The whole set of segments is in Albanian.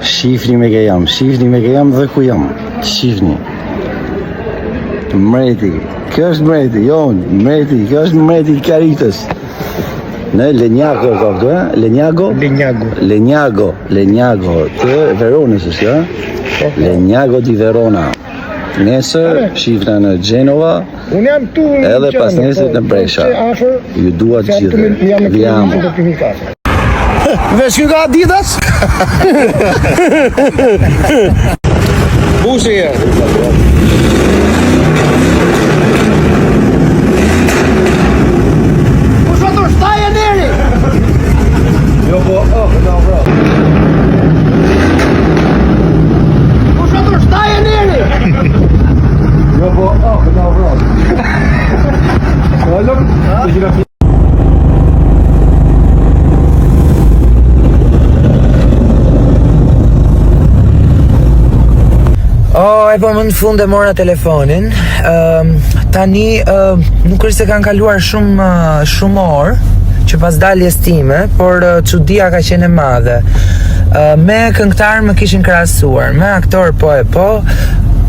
Shifni me kë jam, shifni me kë jam dhe ku jam. Shifni. Mreti. Kjo është mreti, jo unë, mreti, kjo është mreti i Karitës. Në Lenjago ka këtu, e? Lenjago? Lenjago. Lenjago, Lenjago, të Veronës është, jo? Po. Lenjago di Verona. Nesër, shifna në Genova, Unë jam këtu në Edhe qendër, pas nesrit po, në Brescia. që Afër, Ju dua të jam këtu gjithëve. me- jam me Vi amo. do të kafe. Vesh ky ka Adidas? Bushi je. Kush po thosh taje neri? Jo po, oh, no bro. Kush po thosh taje neri? Jo po, oh, no bro. Oğlum, Oh, e po më në fund e mora telefonin. Ëm tani ëm, nuk është se kanë kaluar shumë ë, shumë orë që pas daljes time, por ë, çudia ka qenë e madhe. Ë, me këngëtar më kishin krahasuar, me aktor po e po,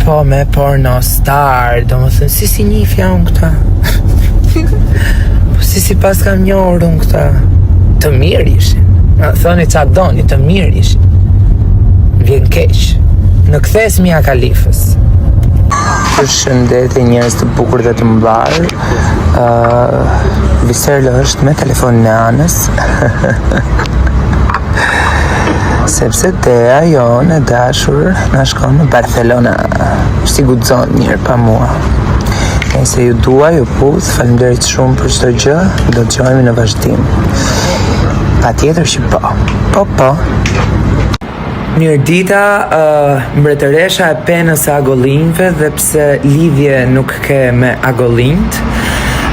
po me porno star, domethënë si si njihja unë këta. Po si si pas kam njohur unë këta. Të mirë ishin. Na, Thoni ça doni, të mirë ishin. Vjen keq. Në kthesë Mia Khalifës. Përshëndetje njerëz të bukur dhe të mbar. Uh, Viserlo është me telefonin e Anës. Sepse Tea jonë e dashur na shkon në Barcelona. Si guxon njërë pa mua. Nëse ju dua, ju puth, faleminderit shumë për çdo gjë, do të dëgjohemi në vazhdim. Patjetër që po. Po, po. Mirëdita, uh, mbretëresha e penës së agollinjve dhe pse lidhje nuk ke me agollinjt.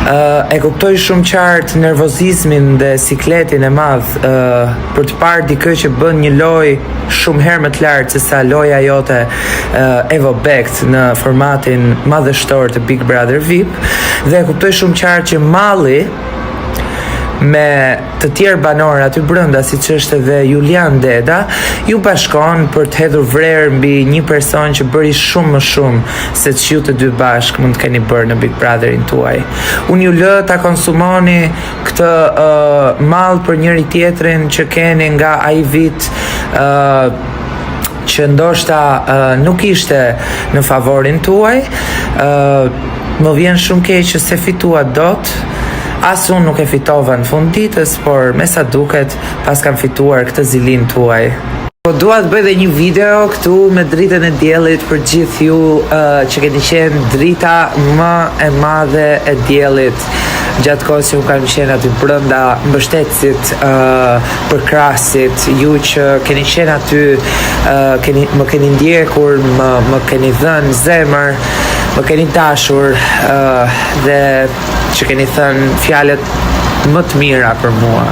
Uh, e kuptoj shumë qartë nervozizmin dhe sikletin e madh uh, për të parë dikë që bën një lojë shumë herë më të lartë se sa loja jote uh, e vobekt në formatin madhështor të Big Brother VIP dhe e kuptoj shumë qartë që malli me të tjerë banorë aty brenda, siç është edhe Julian Deda, ju bashkon për të hedhur vrer mbi një person që bëri shumë më shumë se që ju të dy bashkë mund të keni bërë në Big Brotherin tuaj. Unë ju lë ta konsumoni këtë uh, mall për njëri tjetrin që keni nga ai vit uh, që ndoshta uh, nuk ishte në favorin tuaj. Uh, më vjen shumë keq që se fitua dot. As unë nuk e fitova në fund ditës, por me sa duket pas kam fituar këtë zilin tuaj. Po dua të bëj dhe një video këtu me dritën e diellit për gjithë ju uh, që keni qenë drita më e madhe e diellit gjatë kohës që unë kam qenë aty brenda, mbështetësit, uh, përkrahësit, ju që keni qenë aty, uh, keni, më keni ndjekur, më, më keni dhënë zemër, më keni dashur uh, dhe që keni thënë fjalët më të mira për mua.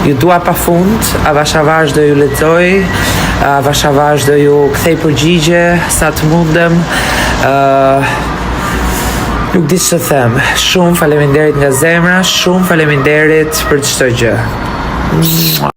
Ju dua pa fund, avash avash do ju lexoj, avash avash do ju kthej përgjigje sa të mundem. Uh, nuk di ç'të them. Shumë faleminderit nga zemra, shumë faleminderit për çdo gjë. Mua.